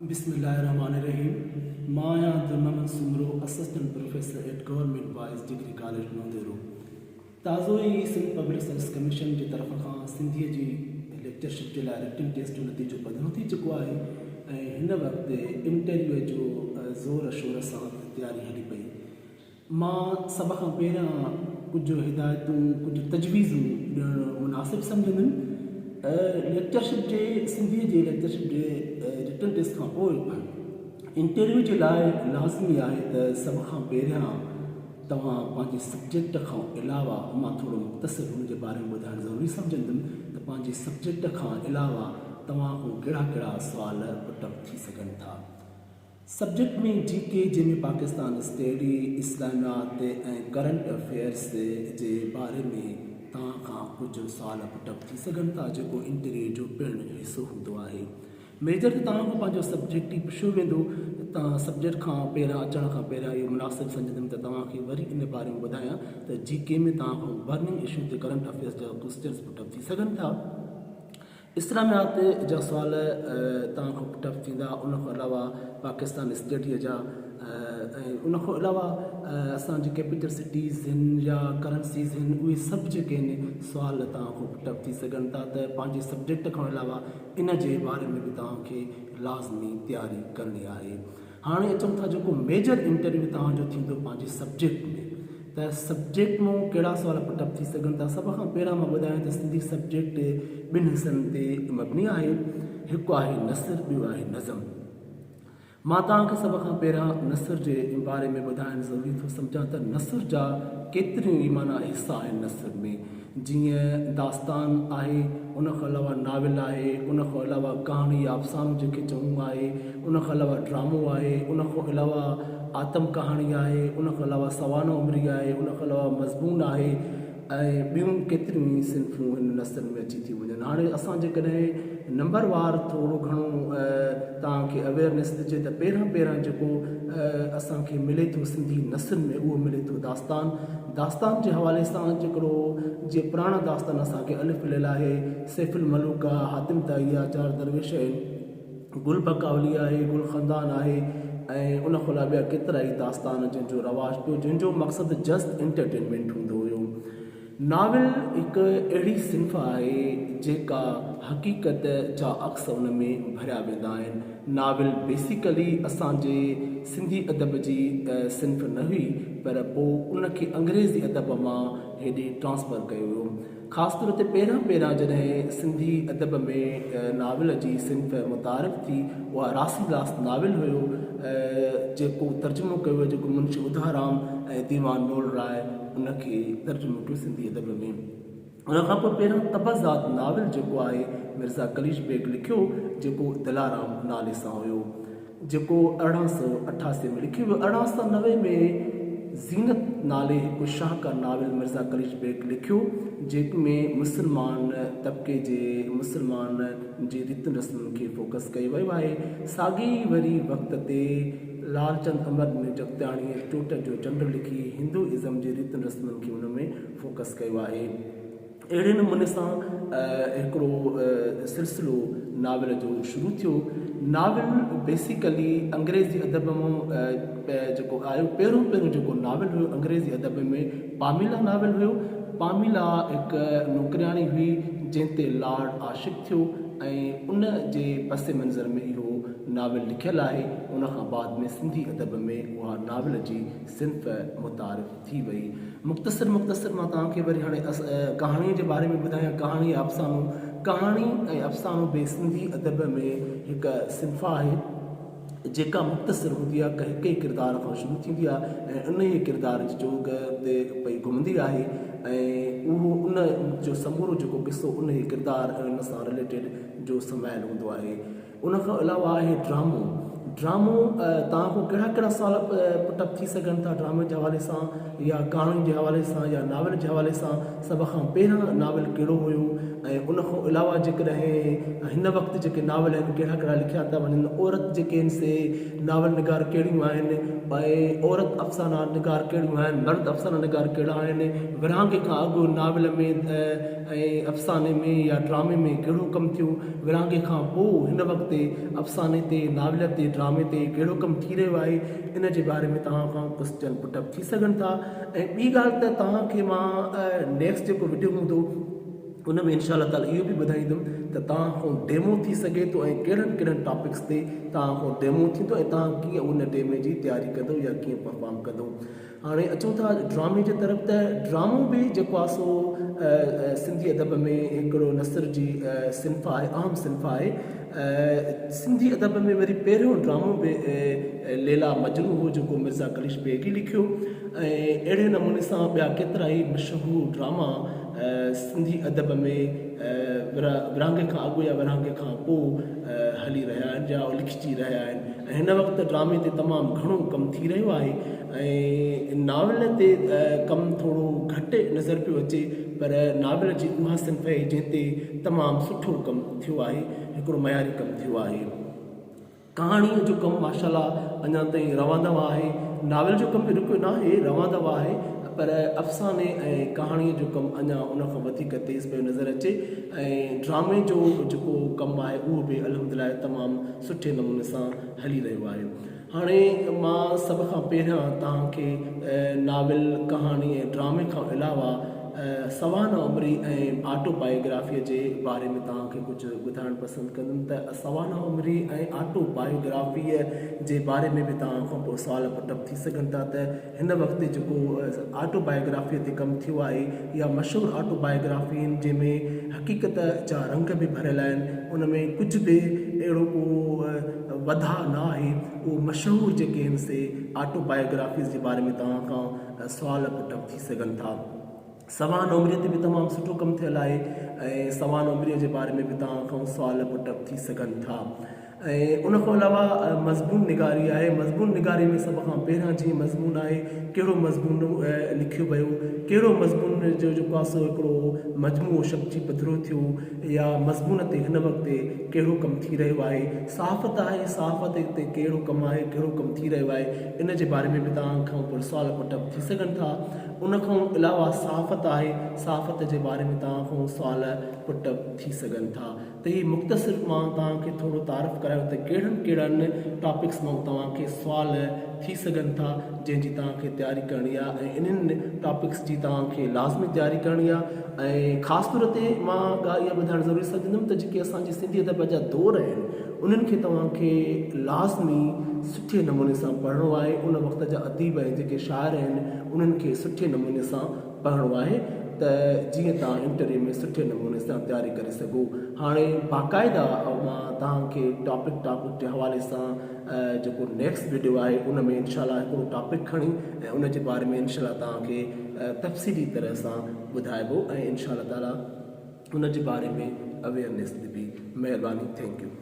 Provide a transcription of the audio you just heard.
بسم الله الرحمٰن الرحيم مان آهيان Abdul Muhammad Soomro assistant professor at government boys degree college Naudero تازو ئي سنڌ پبلڪ سروس ڪميشن جي طرف کان سنڌيء جي ليڪچرشپ جي لاء رٽن ٽيسٽ جو نتيجو پڌرو ٿي چڪو آهي ۽ هن وقت انٽرويو جو زور شور سان تياري هلي پئي. مان سڀ کان پهريان ڪجهه هدايتون، ڪجهه تجويزون ڏيڻ مناسب سمجهندم. ليڪچرشپ جي سنڌيء جي ليڪچرشپ جي رٽن ٽيسٽ کان پوء انٽرويو جي لاء لازمي آهي ته سڀ کان پهريان توهان پنهنجي سبجيڪٽ کان علاوه مان ٿورو مختصر ان جي باري ۾ ٻڌائڻ ضروري سمجهندم ته پنهنجي سبجيڪٽ کان علاوه توهان کان ڪهڙا ڪهڙا سوال پٽ اپ ٿي سگهن ٿا. سبجيڪٽ ۾ جي ڪي جنهن ۾ پاڪستان اسٽيڊي، اسلاميات ۽ ڪرنٽ افيئرس جي باري ۾ توهان کان ڪجهه سوال پٽ اپ ٿي سگهن ٿا جيڪو انٽرويو جو پڻ حصو هوندو آهي. ميجر ته توهان کان پنهنجو سبجيڪٽ ئي پڇيو ويندو توهان سبجيڪٽ کان پهريان اچڻ کان پهريان اهو مناسب سمجهندم ته توهان کي وري ان باري ۾ ٻڌايان ته جي ڪي ۾ توهان کان برننگ اشو تي ڪرنٽ افيئرس جا ڪوسچنس پٽ اپ ٿي سگهن ٿا. اسلاميات جا سوال توهان کان ٽف ٿيندا ان کان علاوه پاڪستان اسٽڊيء جا ۽ ان کان علاوه اسان جي ڪيپيٽل سٽيز هن يا ڪرنسيز هن اهي سڀ جيڪي آهن سوال توهان کان ٽف ٿي سگهن ٿا ته پنهنجي سبجيڪٽ کان علاوه ان جي باري ۾ به توهان کي لازمي تياري ڪرڻي آهي. هاڻي اچون ٿا جيڪو ميجر انٽرويو توهان جو ٿيندو پنهنجي سبجيڪٽ ۾ ته سبجيڪٽ مون ڪهڙا سوال پٽ اپ ٿي سگهن ٿا سڀ کان پهريان مان ٻڌايان ته سنڌي سبجيڪٽ ٻن حصن تي مبني آهي هڪ آهي نثر ٻيو آهي نظم مان توهان کي سڀ کان پهريان نثر جي باري ۾ ٻڌائڻ ضروري ٿو سمجهان ته نثر جا ڪيتريون ئي معنيٰ حصا آهن نثر ۾ جيئن داستان آهي، ان کان علاوه ناول آهي، ان کان علاوه ڪهاڻي يا افسانو جنهن کي چئون آهي، ان کان علاوه ڊرامو آهي، ان کان علاوه آتم ڪهاڻي آهي، ان کان علاوه سوانح عمري آهي، ان کان علاوه مضمون آهي ۽ ٻيون ڪيتريون ئي صنفون هن نثر ۾ اچي ٿيون وڃن. هاڻي اسان جيڪڏهن نمبر وار ٿورو گهڻو توهان کي اويئرنيس ڏجي ته پهريان پهريان جيڪو اسان کي ملي ٿو سنڌي نثر ۾ اهو ملي ٿو داستان. داستان جي حوالي سان جيڪڙو جي پراڻا داستان اسان کي الف ليليٰ آهي، سيف الملوڪ آ، حاتم طائي آ، چار درويش آهن، گل بڪاولي آهي، گل خندان آهي ۽ ان کان علاوه ٻيا ڪيترائي داستان جن جو رواج پيو جن جو مقصد جسٽ انٽرٽينمينٽ هوندو هيو. ناول هڪ اهڙي صنف آهي جيڪا حقيقت جا عڪس ان ۾ ڀريا ويندا آهن. ناول بيسيڪلي اسان جي سنڌي ادب جي صنف نه هئي پر پوء ان کي انگريزي ادب مان هيڏي ٽرانسفر ڪيو ويو. خاص طور تي پهريان پهريان جڏهن سنڌي ادب ۾ ناول جي صنف متعارف ٿي اها راسيلاس ناول هيو جيڪو ترجمو ڪيو ويو جيڪو منشي اڌارام ۽ ديوان نول راء ان کي ترجمو ڪيو سنڌي ادب ۾. ان کان پوء پهريون طبعزاد ناول جيڪو آهي مرزا قليچ بيگ لکيو جيڪو دلارام نالي سان هيو جيڪو 1888 ۾ لکيو ويو. 1890 ۾ زينت نالي هڪ شاهڪار ناول مرزا قليچ بيگ لکيو جنهن ۾ مسلمان طبقي جي مسلمان جي ريتن رسمن کي فوڪس ڪيو ويو آهي. ساڳئي ئي وري وقت تي لالچند امر جڳتياڻيء چوٽ جو چنڊ لکي هندو ازم جي ريتن رسمن کي ان ۾ فوڪس ڪيو آهي. اهڙي نموني سان هڪڙو سلسلو ناول جو شروع ٿيو. ناول بيسيڪلي انگريزي ادب مان جيڪو آيو پهريون پهريون جيڪو ناول هيو انگريزي ادب ۾ پاميلا ناول هيو. پاميلا هڪ نوڪرياڻي هئي جنهن تي لارڊ عاشق ٿيو ۽ ان جي پس منظر ۾ اهو ناول لکيل آهي. ان کان بعد ۾ سنڌي ادب ۾ اها ناول جي صنف متعارف ٿي وئي. مختصر مختصر مان توهان کي وري هاڻي ڪهاڻيء جي باري ۾ ٻڌايان ڪهاڻي ۽ افسانو ڪهاڻي ۽ افسانو به سنڌي ادب ۾ هڪ صنف آهي جيڪا مختصر هوندي آهي هڪ ئي ڪردار کان شروع ٿيندي آهي ۽ ان ئي ڪردار جي چوگرد پئي گهمندي آهي ۽ اهو ان جو سمورو جيڪو قصو ان ئي ڪردار ۽ ان سان رليٽيڊ جو سمايل هوندو آهي. ان کان علاوه آهي ڊرامو. ڊرامو توهان کان ڪهڙا ڪهڙا سوال پٽ اپ ٿي سگهن ٿا ڊرامي جي حوالي سان يا ڪهاڻين جي حوالي سان يا ناول جي حوالي سان سڀ کان پهريان ناول ڪهڙو هيو ۽ ان کان علاوه جيڪڏهن هن وقت جيڪي ناول آهن ڪهڙا ڪهڙا لکيا ٿا وڃن، عورت جيڪي آهن سي ناول نگار ڪهڙيون آهن ۽ عورت افسانا نگار ڪهڙيون آهن، مرد افسانا نگار ڪهڙا آهن، ورهاڱي کان اڳ ناول ۾ ۽ افساني ۾ يا ڊرامي ۾ ڪهڙو ڪم ٿيو، ورهاڱي کان پوء هن وقت افساني تي، ناول تي، ڊرامي تي ڪهڙو ڪم ٿي رهيو آهي، ان جي باري ۾ توهان کان ڪوسچن پٽ اپ ٿي سگهن ٿا ۽ ٻي ڳالهه ته توهان کي مان نيڪسٽ جيڪو وڊيو هوندو ان ۾ انشاء الله تعالي اهو به ٻڌائيندم ته توهان کان ڊيمو ٿي سگهي ٿو ۽ ڪهڙن ڪهڙن ٽاپڪس تي توهان کان ڊيمو ٿيندو ۽ توهان ڪيئن ان ڊيمي جي تياري ڪندو يا ڪيئن پرفارم ڪندو. هاڻي اچون ٿا ڊرامي جي طرف ته ڊرامو به جيڪو آهي سو سنڌي ادب ۾ هڪڙو نثر جي صنف آهي اهم صنف آهي سنڌي ادب ۾ وري پهريون ڊرامو به ليلا مجنون هو جيڪو مرزا قليچ بيگ ئي لکيو ۽ اهڙي نموني سان ٻيا ڪيترا ئي مشهور ڊراما سنڌي ادب ۾ ورهاڱي کان اڳ يا ورهاڱي کان پوء هلي رهيا آهن يا لکجي رهيا آهن ۽ هن وقت ڊرامي تي تمام گهڻو ڪم ٿي رهيو آهي ۽ ناول تي ڪم ٿورو گهٽ نظر پيو اچي پر ناول جي اها صنف آهي جنهن تي تمام سٺو ڪم ٿيو آهي هڪڙو معياري ڪم ٿيو آهي. ڪهاڻيء جو ڪم ماشاء الله اڃا تائين روان دوان آهي. ناول جو ڪم به رڪيو ناهي، روان دوان آهي پر افساني ۽ ڪهاڻيء جو ڪم اڃا ان کان وڌيڪ تيز پيو نظر اچي ۽ ڊرامي جو جيڪو ڪم آهي اهو به الحمدلله تمام سٺي نموني سان هلي رهيو آهي. هاڻي مان سڀ کان پهريان توهان کي ناول، ڪهاڻي ۽ ڊرامي کان علاوه سوانح عمري ۽ آٽو بايوگرافيء جي باري ۾ توهان کي ڪجهه ٻڌائڻ پسند ڪندم ته سوانح عمري ۽ آٽو بايوگرافيء جي باري ۾ به توهان کان پوء سوال پٽ اپ ٿي سگهن ٿا ته هن وقت جيڪو آٽو بايوگرافيء تي ڪم ٿيو آهي يا مشهور آٽو بايوگرافين جنهن ۾ حقيقت جا رنگ به ڀريل آهن ان ۾ ڪجهه به اهڙو ڪو وڌاء نه آهي اهو مشهور جيڪي آهن سي آٽو بايوگرافيز جي باري ۾ توهان کان سوال پٽ اپ ٿي سگهن ٿا. سوان عمريء تي به تمام سٺو ڪم ٿيل آهي ۽ سوان عمريء جي باري ۾ به توهان کان سوال پٽ اپ ٿي سگهن ٿا ۽ ان کان علاوه مضمون نگاري آهي مضمون نگاري ۾ سڀ کان پهريان جيئن مضمون آهي ڪهڙو مضمون لکيو ويو ڪهڙو مضمون جو جيڪو آهي سو هڪڙو مجموعو ڇپجي پڌرو ٿيو يا مضمون تي هن وقت ڪهڙو ڪم ٿي رهيو آهي صحافت آهي صحافت تي ڪهڙو ڪم آهي ڪهڙو ڪم ٿي رهيو آهي ان جي باري ۾ به توهان کان سوال پٽ اپ ٿي سگهن ٿا ان کان علاوه صحافت آهي، صحافت جي باري ۾ توهان کان سوال پٽ ٿي سگهن ٿا ته هي مختصر مان توهان کي ٿورو تعارف ڪرايو ته ڪهڙن ڪهڙن ٽاپڪس مان توهان کي سوال ٿي سگهن ٿا جنهن جي توهان کي تياري ڪرڻي آهي ۽ انهن ٽاپڪس جي توهان کي لازمي تياري ڪرڻي آهي ۽ خاص طور تي مان ڳالهه اها ٻڌائڻ ضروري سمجهندم ته جيڪي اسان جي سنڌي ادب جا دور آهن انهن کي توهان کي لازمي سٺي نموني سان پڙهڻو آهي ان وقت جا اديب ۽ جيڪي شاعر آهن انهن کي سٺي نموني سان پڙهڻو آهي ته جيئن توهان انٽرويو ۾ سٺي نموني سان تياري ڪري سگهو هاڻي باقاعده مان توهان کي ٽاپڪ ٽاپڪ جي حوالي سان جيڪو نيڪسٽ وڊيو آهي ان ۾ انشاء الله هڪڙو ٽاپڪ کڻي ۽ ان جي باري ۾ انشاء الله توهان کي تفصيلي طرح سان ٻڌائبو ۽ انشاء الله تعالي ان جي باري ۾ اويئرنيس ڏبي مهرباني thank you.